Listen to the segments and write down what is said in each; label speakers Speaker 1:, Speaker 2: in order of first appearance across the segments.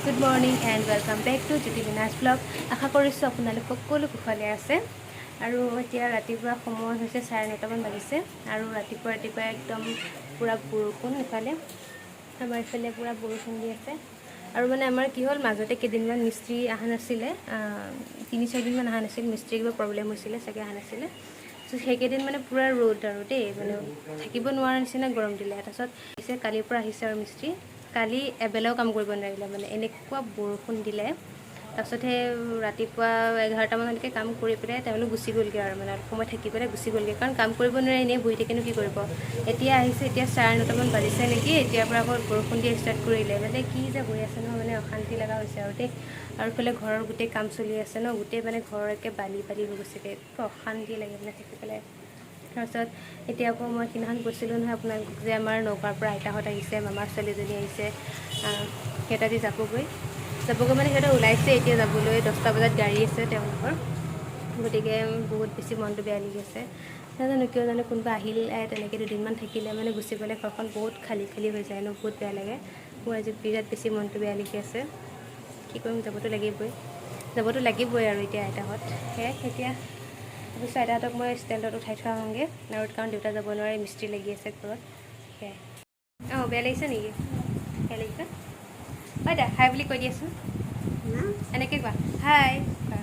Speaker 1: Good morning and welcome back to Jyoti Binash vlog. আশা কৰিছোঁ আপোনালোক সকলো কুশলে আছে। আৰু এতিয়া ৰাতিপুৱা সময় হৈছে 9:30মান বাজিছে আৰু ৰাতিপুৱা ৰাতিপুৱা একদম পূৰা বৰষুণ। ইফালে আমাৰ ইফালে পূৰা বৰষুণ দি আছে। আৰু মানে আমাৰ কি হ'ল, মাজতে কেইদিনমান মিস্ত্ৰী অহা নাছিলে, 3-4 দিনমান অহা নাছিল। মিস্ত্ৰী কিবা প্ৰব্লেম হৈছিলে চাগে, অহা নাছিলে। চ' সেইকেইদিন মানে পূৰা ৰ'দ আৰু দেই, মানে থাকিব নোৱাৰা নিচিনা গৰম দিলে। তাৰপিছত পিছে কালিৰ পৰা আহিছে আৰু মিস্ত্ৰী। কালি এবেলাও কাম কৰিব নোৱাৰিলে, মানে এনেকুৱা বৰষুণ দিলে। তাৰপিছত সেই ৰাতিপুৱা 11টামানলৈকে কাম কৰি পেলাই তেওঁলোক গুচি গ'লগৈ আৰু মানে অলপ সময় থাকি পেলাই গুচি গ'লগৈ, কাৰণ কাম কৰিব নোৱাৰে, এনেই বহি থাকিনো কি কৰিব। এতিয়া আহিছে, এতিয়া 9:30মান বাজিছে নেকি, এতিয়াৰ পৰা আকৌ বৰষুণ দিয়া ষ্টাৰ্ট কৰিলে। মানে কি যে হৈ আছে নহয়, মানে অশান্তি লগা হৈছে আৰু দেই। আৰু ইফালে ঘৰৰ গোটেই কাম চলি আছে ন, গোটেই মানে ঘৰৰ একে বালি বালি হৈ গৈছেগৈ। অশান্তি লাগে মানে থাকি পেলাই। তাৰপিছত এতিয়া আকৌ মই সিদিনাখন কৈছিলোঁ নহয় আপোনালোকক যে আমাৰ নগাঁৱৰ পৰা আইতাহঁত আহিছে, মামাৰ ছোৱালীজনী আহিছে। সিহঁতে আজি যাবগৈ। যাবগৈ মানে সিহঁতে ওলাইছে এতিয়া যাবলৈ, 10টা বজাত গাড়ী আছে তেওঁলোকৰ। গতিকে বহুত বেছি মনটো বেয়া লাগি আছে। নাজানো কিয় জানো, কোনোবা আহিল তেনেকৈ দুদিনমান থাকিলে মানে গুচি গ'লে ঘৰখন বহুত খালী খালী হৈ যায় ন, বহুত বেয়া লাগে। মোৰ আজি বিৰাট বেছি মনটো বেয়া লাগি আছে। কি কৰিম, যাবতো লাগিবই, যাবতো লাগিবই আৰু এতিয়া আইতাহঁত। সেয়াই, এতিয়া ভাবিছোঁ আইতাহঁতক মই ষ্টেণ্ডত উঠাই থৈ আহোঁগৈ আৰু কাৰণ দেউতা যাব নোৱাৰে, মিস্ত্ৰী লাগি আছে ঘৰত। সেয়াই। অঁ, বেয়া লাগিছে নেকি? বেয়া লাগিছে? হয় দা, হাই বুলি কৈ দিয়াচোন। এনেকৈ কোৱা, হাই কোৱা।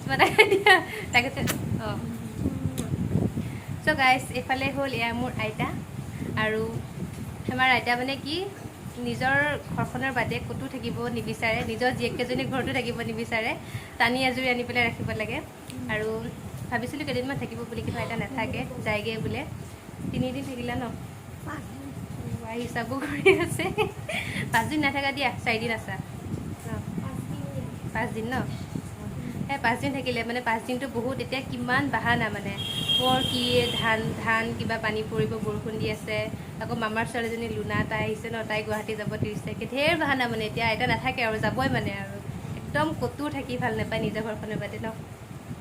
Speaker 1: চুমা এটা খাই দিয়া। তাৰপিছত অঁ, চ' গাইজ, এইফালে হ'ল এয়া মোৰ আইতা। আৰু আমাৰ আইতা মানে কি, নিজৰ ঘৰখনৰ বাদে ক'তো থাকিব নিবিচাৰে, নিজৰ জীয়েককেইজনী ঘৰতো থাকিব নিবিচাৰে, টানি আজুৰি আনি পেলাই ৰাখিব লাগে। আৰু ভাবিছিলোঁ কেইদিনমান থাকিব বুলি, কিন্তু আইতা নাথাকে, যায়গৈ বোলে। 3 দিন থাকিলা ন? হিচাপো কৰি আছে। 5 দিন নাথাকা দিয়া, 4 দিন আছা ন? 5 দিন ন? সেই 5 দিন থাকিলে মানে 5 দিনটো বহুত। এতিয়া কিমান বাহানা, মানে বৰ কি ধান ধান কিবা পানী পৰিব, বৰষুণ দি আছে। আকৌ মামাৰ ছোৱালীজনী লুনা, তাই আহিছে ন, তাই গুৱাহাটী যাব 30 তাৰিখে। ঢেৰ বাহানা মানে। এতিয়া আইতা নাথাকে আৰু, যাবই মানে আৰু একদম ক'তো থাকি ভাল নাপায় নিজৰ ঘৰখনৰ বাদে ন।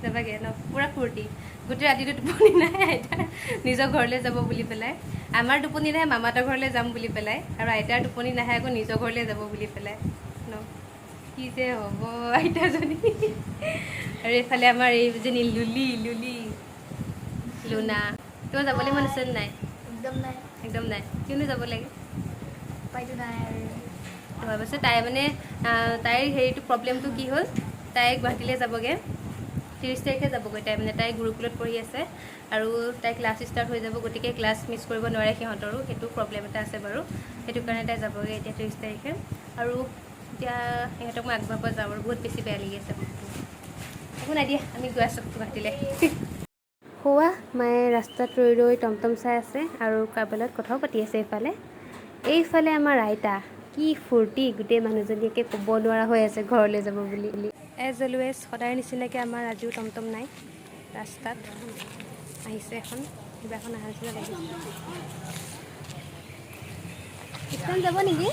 Speaker 1: যাবাগে ন? পূৰা ফূৰ্তি, গোটেই ৰাতিটো টোপনি নাই আইতাৰ, নিজৰ ঘৰলৈ যাব বুলি পেলাই। আমাৰ টোপনি নাহে মামাহঁতৰ ঘৰলৈ যাম বুলি পেলাই আৰু আইতাৰ টোপনি নাহে আকৌ নিজৰ ঘৰলৈ যাব বুলি পেলাই ন। কি যে হ'ব আইতাজনী। আৰু এইফালে আমাৰ এইজনী লুলি, লুলি লুনা, তোমাৰ যাবলৈ মন আছে নাই?
Speaker 2: একদম নাই।
Speaker 1: একদম নাই? কিয়নো যাব লাগে?
Speaker 2: উপায়টো নাই আৰু।
Speaker 1: তাৰপাছত তাই মানে তাইৰ হেৰিটো প্ৰব্লেমটো কি হ'ল, তাই গুৱাহাটীলৈ যাবগৈ, 30 তাৰিখে যাবগৈ। তাই মানে তাই গুৰুকুলত পঢ়ি আছে আৰু তাই ক্লাছ ষ্টাৰ্ট হৈ যাব, গতিকে ক্লাছ মিছ কৰিব নোৱাৰে সিহঁতৰো, সেইটো প্ৰব্লেম এটা আছে বাৰু। সেইটো কাৰণে তাই যাবগৈ এতিয়া 30 তাৰিখে। আৰু এতিয়া সিহঁতক মই আগবঢ়াব যাওঁ আৰু বহুত বেছি বেয়া লাগি আছে মনটো। একো নাই দিয়া, আমি গৈ আছোঁ গুৱাহাটীলৈ। সৌৱা মায়ে ৰাস্তাত ৰৈ ৰৈ টমটম চাই আছে আৰু কাৰোবাৰ লগত কথাও পাতি আছে। এইফালে এইফালে আমাৰ আইতা কি ফূৰ্তি, গোটেই মানুহজনীকে ক'ব নোৱাৰা হৈ আছে ঘৰলৈ যাব বুলি। এজ অলৱেজ, সদায় নিচিনাকৈ আমাৰ আজিও টমটম নাই ৰাস্তাত। আহিছে এখন, কিবা এখন অহা নিচিনা লাগিছে। ষ্টেণ্ড যাব নেকি?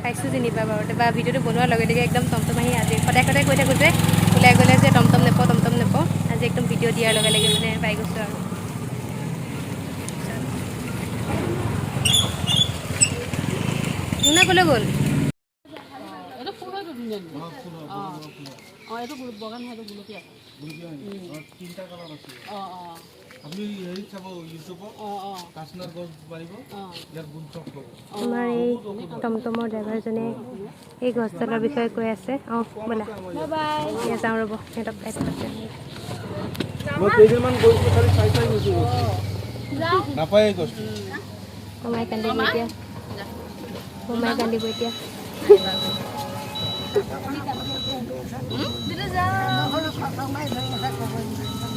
Speaker 1: পাইছোঁ যেনিবা বাৰু বা ভিডিঅ'টো বনোৱাৰ লগে লগে একদম টমটম আহি। আজি সদায় সদায় কৈ থাকোঁ যে ওলাই গ'লে যে টমটম নেপাওঁ, টমটম নেপাওঁ, আজি একদম ভিডিঅ' দিয়াৰ লগে লগে মানে পাই গৈছোঁ। আৰু তাৰপিছত লুনা ক'লৈ গ'ল?
Speaker 3: এইটো ফুল হয়তো ধুনীয়া ধুনীয়া। অঁ অঁ, এইটো বগা নহয়, এইটো গুলপীয়া।
Speaker 4: তিনিটা কালাৰ আছে।
Speaker 3: অঁ অঁ
Speaker 4: আপুনি হেৰিত চাব, ইউটিউবত।
Speaker 3: অঁ অঁ
Speaker 4: কাচনাৰ গছ পাৰিব। ইয়াৰ গুণ চব পাব।
Speaker 1: আমাৰ এই টমটমৰ ড্ৰাইভাৰজনে এই গছডালৰ বিষয়ে কৈ আছে। অঁ, ব'লা।
Speaker 3: Bye bye.
Speaker 1: এতিয়া যাওঁ, ৰ'ব, সিহঁতক পাই।
Speaker 4: মই কেইদিনমান গৈছোঁ, খালি চাই চাই গৈছোঁ গছটো। নাপায় এই গছটো।
Speaker 1: মামাই কান্দিব এতিয়া, মামাই কান্দিব এতিয়া।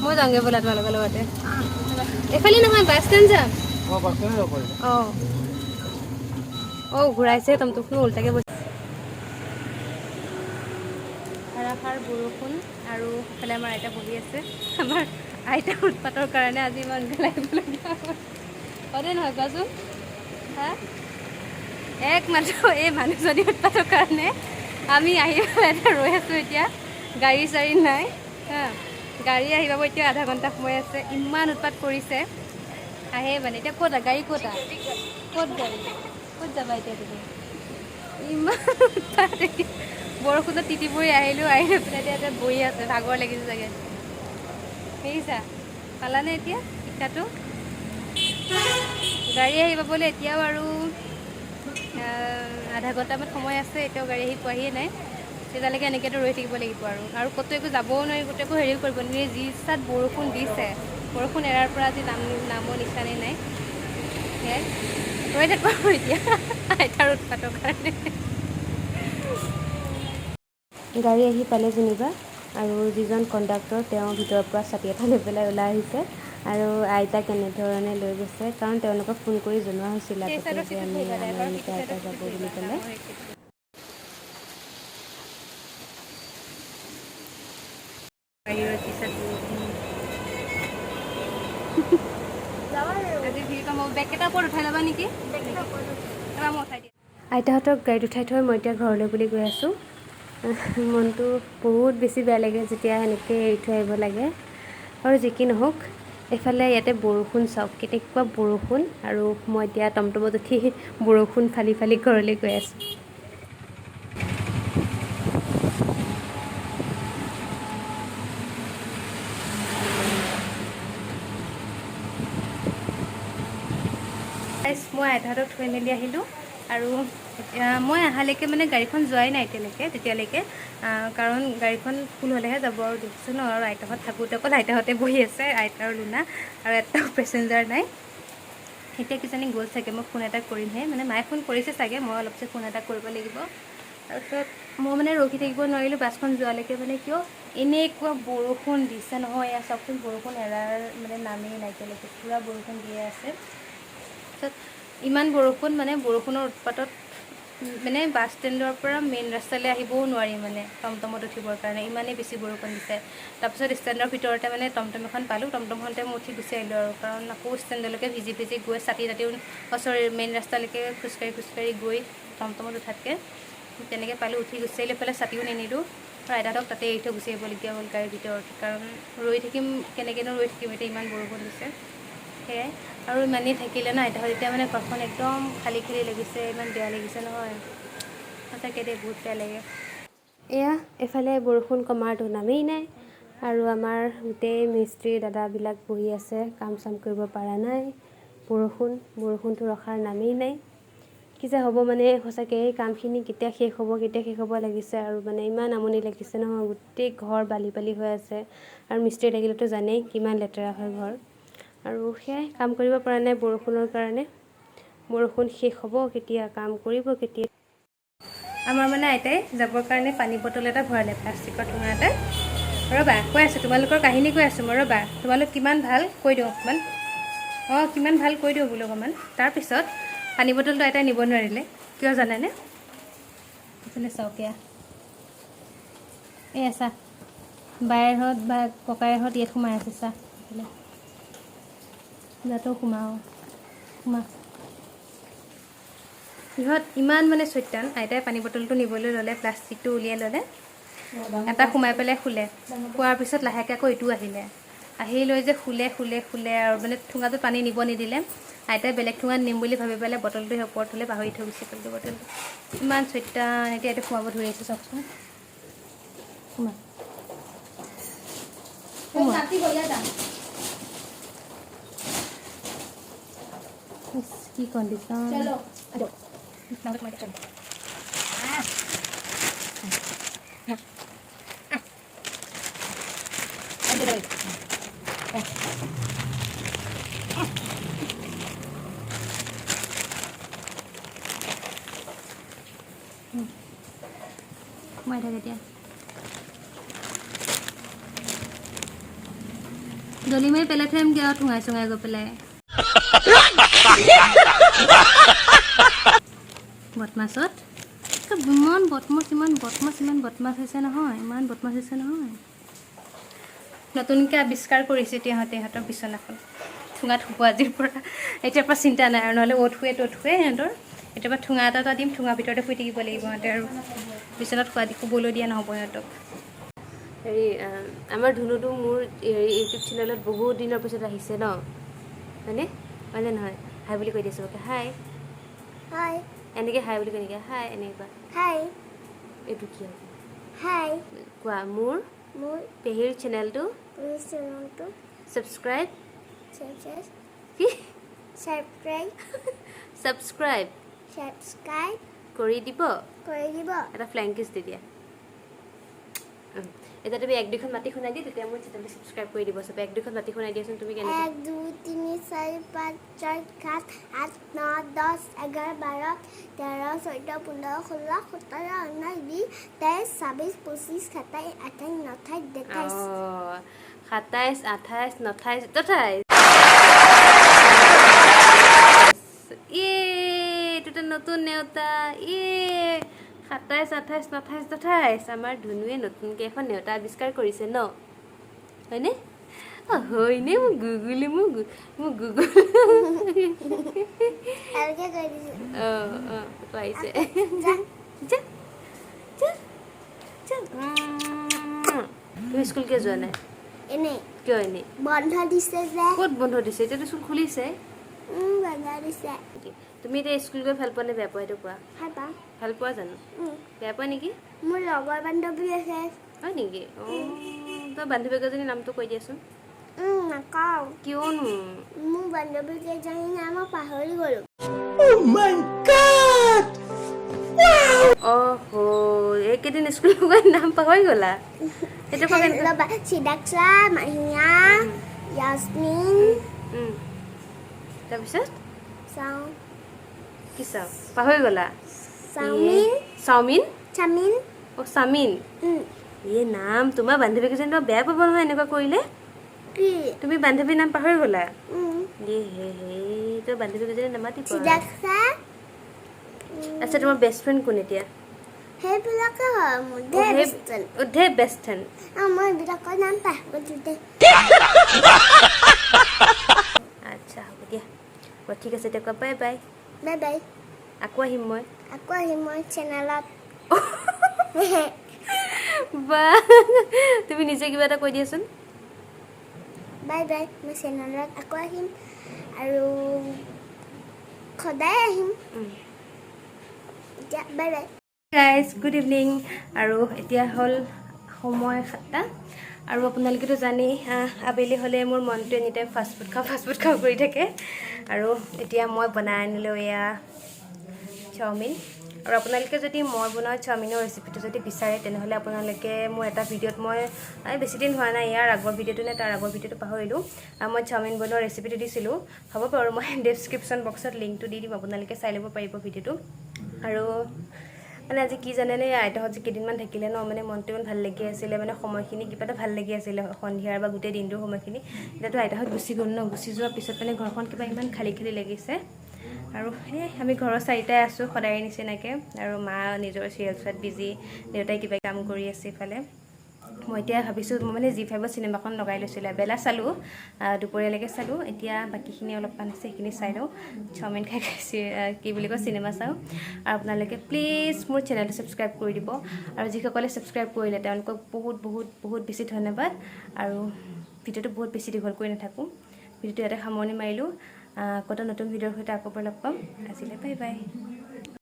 Speaker 1: মই যাওঁগৈ ব'লা তোমালোকৰ লগতে। এইফালে নহয়, বাছ ষ্টেণ্ড যাম।
Speaker 4: অঁ, বাছ ষ্টেণ্ডে যাব পাৰিব।
Speaker 1: অঁ অঁ, ঘূৰাইছে টমটমখন, ওল্টাকৈ বৈছে। ধাৰাসাৰ বৰষুণ আৰু সেইফালে আমাৰ আইতা বহি আছে। আমাৰ আইতাৰ উৎপাতৰ কাৰণে আজি ইমান সোনকালে আহিবলগীয়া হ'ল। হয়নে নহয় কোৱাচোন? হা, একমাত্ৰ এই মানুহজনীৰ উৎপাতৰ কাৰণে আমি আহি পেলাই এতিয়া ৰৈ আছোঁ। এতিয়া গাড়ী চাড়ী নাই। হা, গাড়ী আহি পাব এতিয়া আধা ঘণ্টা সময় আছে। ইমান উৎপাত কৰিছে। আহে মানে। এতিয়া ক'ত গাড়ী, ক'ত ক'ত গাড়ী, ক'ত যাবা এতিয়া তুমি? ইমান বৰষুণত তিতি পৰি আহিলোঁ, আহি পেলাই এতিয়া ইয়াতে বহি আছে, ভাগৰ লাগিছে চাগে। দেখিছা, পালানে এতিয়া শিক্ষাটো? গাড়ী আহি পাবলৈ এতিয়াও আৰু আধা ঘণ্টামান সময় আছে, এতিয়াও গাড়ী আহি পোৱাহিয়ে নাই। তেতিয়ালৈকে এনেকৈতো ৰৈ থাকিব লাগিব আৰু। আৰু ক'তো একো যাবও নোৱাৰি, ক'তো একো হেৰিও কৰিব নোৱাৰি। যি ইচ্ছাত বৰষুণ দিছে, বৰষুণ এৰাৰ পৰা আজি নামো নিচানেই নাই। সেয়াই ৰৈ থাকোঁ আৰু এতিয়া আইতাৰ উৎপাতৰ কাৰণে। গাড়ী আহি পালে যেনিবা, আৰু যিজন কণ্ডাক্টৰ তেওঁ ভিতৰৰ পৰা ছাতি এটা লৈ পেলাই ওলাই আহিছে আৰু আইতাক কেনেধৰণে লৈ গৈছে, কাৰণ তেওঁলোকক ফোন কৰি জনোৱা হৈছিল আগতে যে আমি আমাৰ এনেকৈ আইতা যাব বুলি ক'লে। আইতাহঁতক গাড়ীত উঠাই থৈ মই এতিয়া ঘৰলৈ বুলি গৈ আছোঁ। মনটো বহুত বেছি বেয়া লাগে যেতিয়া সেনেকৈ এৰি থৈ আহিব লাগে। আৰু যি কি নহওক, এইফালে ইয়াতে বৰষুণ চাওক, কেনেকুৱা বৰষুণ। আৰু মই এতিয়া টমটমত উঠি বৰষুণ ফালি ফালি ঘৰলৈ গৈ আছোঁ। মই আইতাহঁতক থৈ মেলি আহিলোঁ আৰু মই অহালৈকে মানে গাড়ীখন যোৱাই নাই এতিয়ালৈকে, তেতিয়ালৈকে, কাৰণ গাড়ীখন ফুল হ'লেহে যাব আৰু দেখিছোঁ ন। আৰু আইতাহঁত থাকোঁতে অকল আইতাহঁতে বহি আছে, আইতা আৰু লুনা, আৰু এটাও পেচেঞ্জাৰ নাই। এতিয়া কিজানি গ'ল চাগে, মই ফোন এটা কৰিমহে, মানে মায়ে ফোন কৰিছে চাগে, মই অলপ পিছত ফোন এটা কৰিব লাগিব। তাৰপিছত মই মানে ৰখি থাকিব নোৱাৰিলোঁ বাছখন যোৱালৈকে, মানে কিয় এনেকুৱা বৰষুণ দিছে নহয়। এয়া চাওকচোন, বৰষুণ এৰাৰ মানে নামেই নাই এতিয়ালৈকে, পূৰা বৰষুণ দিয়ে আছে। তাৰপিছত ইমান বৰষুণ, মানে বৰষুণৰ উৎপাতত মানে বাছ ষ্টেণ্ডৰ পৰা মেইন ৰাস্তালৈ আহিবও নোৱাৰি, মানে টমটমত উঠিবৰ কাৰণে ইমানেই বেছি বৰষুণ দিছে। তাৰপিছত ষ্টেণ্ডৰ ভিতৰতে মানে টমটম এখন পালোঁ, টমটমখনতে মই উঠি গুচি আহিলোঁ আৰু, কাৰণ আকৌ ষ্টেণ্ডলৈকে ভিজি ভিজি গৈ ছাতি তাতিও, চৰি, মেইন ৰাস্তালৈকে খোজকাঢ়ি খোজকাঢ়ি গৈ টমটমত উঠাতকৈ তেনেকৈ পালোঁ, উঠি গুচি আহিলোঁ। এইফালে ছাতিও নিনিলোঁ আৰু আইতাহঁতক তাতে এৰি থৈ গুচি আহিবলগীয়া হ'ল গাড়ীৰ ভিতৰত, কাৰণ ৰৈ থাকিম কেনেকৈনো ৰৈ থাকিম এতিয়া ইমান বৰষুণ দিছে। সেয়াই আৰু ইমানেই থাকিলে ন আইতাহঁত, এতিয়া মানে ঘৰখন একদম খালী খালী লাগিছে, ইমান বেয়া লাগিছে নহয় সঁচাকৈ দেই, বহুত বেয়া লাগে। এয়া এইফালে বৰষুণ কমাৰতো নামেই নাই আৰু আমাৰ গোটেই মিস্ত্ৰী দাদাবিলাক বহি আছে, কাম চাম কৰিব পৰা নাই, বৰষুণটো ৰখাৰ নামেই নাই। কি যে হ'ব মানে সঁচাকৈ, এই কামখিনি কেতিয়া শেষ হ'ব, কেতিয়া শেষ হ'ব লাগিছে আৰু, মানে ইমান আমনি লাগিছে নহয়, গোটেই ঘৰ বালি বালি হৈ আছে আৰু মিস্ত্ৰী লাগিলেতো জানেই কিমান লেতেৰা হয় ঘৰ। আৰু সেয়াই কাম কৰিব পৰা নাই বৰষুণৰ কাৰণে। বৰষুণ শেষ হ'ব কেতিয়া, কাম কৰিব কেতিয়া। আমাৰ মানে আইতাই যাবৰ কাৰণে পানী বটল এটা ভৰালে, প্লাষ্টিকৰ ঠোঙা এটা। ৰ'বা কৈ আছোঁ, তোমালোকৰ কাহিনী কৈ আছোঁ মই, ৰ'বা তোমালোক কিমান ভাল কৈ দিওঁ অকণমান, অঁ কিমান ভাল কৈ দিওঁ বোলো অকণমান। তাৰপিছত পানী বটলটো আইতাই নিব নোৱাৰিলে, কিয় জানেনে? এইফালে চাওক, এয়া এয়া চা, বায়েৰহঁত বা ককায়েৰহঁত ইয়াত সোমাই আছে, চা এইফালে যাতেও সোমাওঁ সোমা। সিহঁত ইমান মানে চৈতান, আইতাই পানী বটলটো নিবলৈ ল'লে, প্লাষ্টিকটো উলিয়াই ল'লে, এটা সোমাই পেলাই শুলে। শোৱাৰ পিছত লাহেকৈ আকৌ ইটো আহিলে, আহি লৈ যে শুলে শুলে শুলে আৰু মানে ঠোঙাটোত পানী নিব নিদিলে। আইতাই বেলেগ ঠোঙাত নিম বুলি ভাবি পেলাই বটলটো সেই ওপৰত থ'লে, পাহৰি থৈ গুচি গ'ল বটলটো। ইমান চৈতান, এতিয়া এইটো সোমাব ধৰি আছে, চাওকচোন। সোমা সোমোৱা। কি কণ্ডিশ্যন। সোমাই থাক এতিয়া, দলি মাৰি পেলাই থৈ আহিমগৈ আৰু ঠোঙাই চোঙাই গৈ পেলাই। বদমাছত ইমান বদমাছ, ইমান বদমাছ, ইমান বদমাছ হৈছে নহয়, ইমান বদমাছ হৈছে নহয়। নতুনকৈ আৱিষ্কাৰ কৰিছে তিহঁতে ইহঁতৰ বিচনাখন, ঠোঙাত শুব আজিৰ পৰা, এতিয়াৰ পৰা চিন্তা নাই আৰু, নহ'লে অ'ত শুৱে ত'ত শুৱে সিহঁতৰ। এতিয়াৰ পৰা ঠোঙা এটা এটা দিম, ঠোঙাৰ ভিতৰতে শুই থাকিব লাগিব সিহঁতে, আৰু বিচনাত শুবলৈ দিয়া নহ'ব সিহঁতক। হেৰি আমাৰ ধুনুটো মোৰ হেৰি ইউটিউব চেনেলত বহুত দিনৰ পিছত আহিছে ন, হয়নে? হয়নে নহয়? হাই বুলি কৈ দিয়া চবকে, হাই।
Speaker 2: হাই।
Speaker 1: এনেকৈ হাই বুলি কৈ নেকি? হাই এনেকৈ কোৱা।
Speaker 2: হাই।
Speaker 1: এইটো কি হ'ব?
Speaker 2: হাই।
Speaker 1: কোৱা, মোৰ
Speaker 2: মোৰ
Speaker 1: পেহীৰ চেনেলটো
Speaker 2: চেনেলটো
Speaker 1: ছাবস্ক্ৰাইব
Speaker 2: ছাবস্ক্ৰাইব
Speaker 1: কি?
Speaker 2: ছাবস্ক্ৰাইব।
Speaker 1: ছাবস্ক্ৰাইব।
Speaker 2: ছাবস্ক্ৰাইব
Speaker 1: কৰি দিব।
Speaker 2: কৰি দিব।
Speaker 1: এটা ফ্লাইং কিছ দি দিয়া। এতিয়া তুমি এক দুইখন মাতি শুনাই দিয়া, তেতিয়া মোৰ চেনেলটো ছাবস্ক্ৰাইব কৰি দিব চবে। এক দুইখন মাতি শুনাই দিয়াচোন তুমি কেনেকৈ।
Speaker 2: 1 2 3 4 5 6 7 8 9 10 11 12 13 14 15 16 17 19 20 23 26 25 27 28 29 30।
Speaker 1: অঁ, 27 28 29 28। এইটোতো নতুন নেওতা। 27 28 29 28। আমাৰ ধুনুৱে নতুনকৈ এখন নেওতা আৱিষ্কাৰ কৰিছে ন, হয়নে? অঁ, হয়নে? মোৰ গুগুলি, মোৰ গুগুল।
Speaker 2: ভালকে কৈ দিছোঁ।
Speaker 1: অঁ অঁ, আহিছে।
Speaker 2: যা।
Speaker 1: যা যা যা। তুমি স্কুল কিয় যোৱা নাই?
Speaker 2: এনেই।
Speaker 1: কিয় এনেই?
Speaker 2: বন্ধ দিছে যে।
Speaker 1: ক'ত বন্ধ দিছে? এতিয়াতো স্কুল খুলিছে।
Speaker 2: বন্ধ দিছে।
Speaker 1: তুমি এতিয়া স্কুল গৈ ভাল পোৱা নে বেয়া পোৱা, সেইটো কোৱা।
Speaker 2: ভাল পাওঁ।
Speaker 1: ভাল পোৱা জানো? বেয়া পোৱা নেকি?
Speaker 2: মোৰ লগৰ বান্ধৱী আছে।
Speaker 1: হয় নেকি? অঁ, তোমাৰ বান্ধৱীকেইজনীৰ নামটো কৈ দিয়াচোন।
Speaker 2: নকওঁ।
Speaker 1: কিয়নো?
Speaker 2: মোৰ বান্ধৱী কেইজনীৰ নাম মই পাহৰি গ'লো।
Speaker 1: অহ, এইকেইদিন স্কুল গৈ নাম পাহৰি গ'লা? সেইটো কোৱা কেনেকৈ?
Speaker 2: ৰ'বা, চিদাক্সা, মাহিয়া, ইয়াছমিন।
Speaker 1: তাৰপিছত?
Speaker 2: চাওঁ।
Speaker 1: কি চাওঁ? পাহৰি গ'লা?
Speaker 2: চাওমিন।
Speaker 1: চাওমিন?
Speaker 2: চাওমিন।
Speaker 1: অ', চামিন। এই নাম তোমাৰ বান্ধৱীকেইজনী তোমাক বেয়া পাব নহয় এনেকুৱা কৰিলে।
Speaker 2: কি?
Speaker 1: তুমি বান্ধৱীৰ নাম পাহৰি গ'লা? এ হে হে, তোমাৰ বান্ধৱীকেইজনী নামাতিব।
Speaker 2: চিদাক্সা।
Speaker 1: আচ্ছা, তোমাৰ বেষ্ট ফ্ৰেণ্ড কোন এতিয়া?
Speaker 2: সেইবিলাকে হয় মোৰ ধেৰ বেষ্ট ফ্ৰেণ্ড।
Speaker 1: অ', ধেৰ বেষ্ট ফ্ৰেণ্ড।
Speaker 2: অঁ, মই এইবিলাকৰ নাম পাহৰিছোঁ দে।
Speaker 1: আচ্ছা, হ'ব দিয়া। বাৰু ঠিক আছে, এতিয়া কোৱা বাই বাই।
Speaker 2: Bye bye.
Speaker 1: আকৌ আহিম মই।
Speaker 2: আকৌ আহিম মই চেনেলত।
Speaker 1: বা তুমি নিজে কিবা এটা কৈ দিয়াচোন।
Speaker 2: বাই বাই, মই চেনেলত আকৌ আহিম আৰু সদায় আহিম। এতিয়া bye bye.
Speaker 1: Guys, good evening. আৰু এতিয়া হ'ল সময় 7টা। আৰু আপোনালোকেতো জানেই, আবেলি হ'লে মোৰ মনটো এনি টাইম ফাষ্টফুড খাওঁ ফাষ্টফুড খাওঁ কৰি থাকে। আৰু এতিয়া মই বনাই আনিলোঁ এয়া চাওমিন। আৰু আপোনালোকে যদি মই বনোৱা চাওমিনৰ ৰেচিপিটো যদি বিচাৰে, তেনেহ'লে আপোনালোকে মোৰ এটা ভিডিঅ'ত, মই বেছি দিন হোৱা নাই, ইয়াৰ আগৰ ভিডিঅ'টো নে তাৰ আগৰ ভিডিঅ'টো পাহৰিলোঁ, মই চাওমিন বনোৱা ৰেচিপিটো দিছিলোঁ। হ'ব বাৰু, মই ডেছক্ৰিপশ্যন বক্সত লিংকটো দি দিম, আপোনালোকে চাই ল'ব পাৰিব ভিডিঅ'টো। আৰু মানে আজি কি জানেনে, আইতাহঁত যে কেইদিনমান থাকিলে ন, মানে মনটো ইমান ভাল লাগি আছিলে, মানে সময়খিনি কিবা এটা ভাল লাগি আছিলে, সন্ধিয়াৰ বা গোটেই দিনটোৰ সময়খিনি। এতিয়াতো আইতাহঁত গুচি গ'ল ন, গুচি যোৱাৰ পিছত মানে ঘৰখন কিবা ইমান খালী খালী লাগিছে। আৰু সেই আমি ঘৰৰ চাৰিটাই আছোঁ সদায় নিচিনাকৈ। আৰু মা নিজৰ চিৰিয়েল চোৱাত বিজি, দেউতাই কিবা কাম কৰি আছে ইফালে। মই এতিয়া ভাবিছোঁ, মই মানে জি 5ত চিনেমাখন লগাই লৈছিলোঁ, এবেলা চালোঁ, দুপৰীয়ালৈকে চালোঁ। এতিয়া বাকীখিনি অলপমান আছে, সেইখিনি চাই লওঁ। চাওমিন খাই খাই কি বুলি কয়, চিনেমা চাওঁ। আৰু আপোনালোকে প্লিজ মোৰ চেনেলটো ছাবস্ক্ৰাইব কৰি দিব। আৰু যিসকলে ছাবস্ক্ৰাইব কৰিলে তেওঁলোকক বহুত বহুত বহুত বেছি ধন্যবাদ। আৰু ভিডিঅ'টো বহুত বেছি দীঘল কৰি নাথাকোঁ, ভিডিঅ'টো ইয়াতে সামৰণি মাৰিলোঁ। আকৌ এটা নতুন ভিডিঅ'ৰ সৈতে আকৌ এবাৰ লগ পাম। আজিলৈ বাই বাই।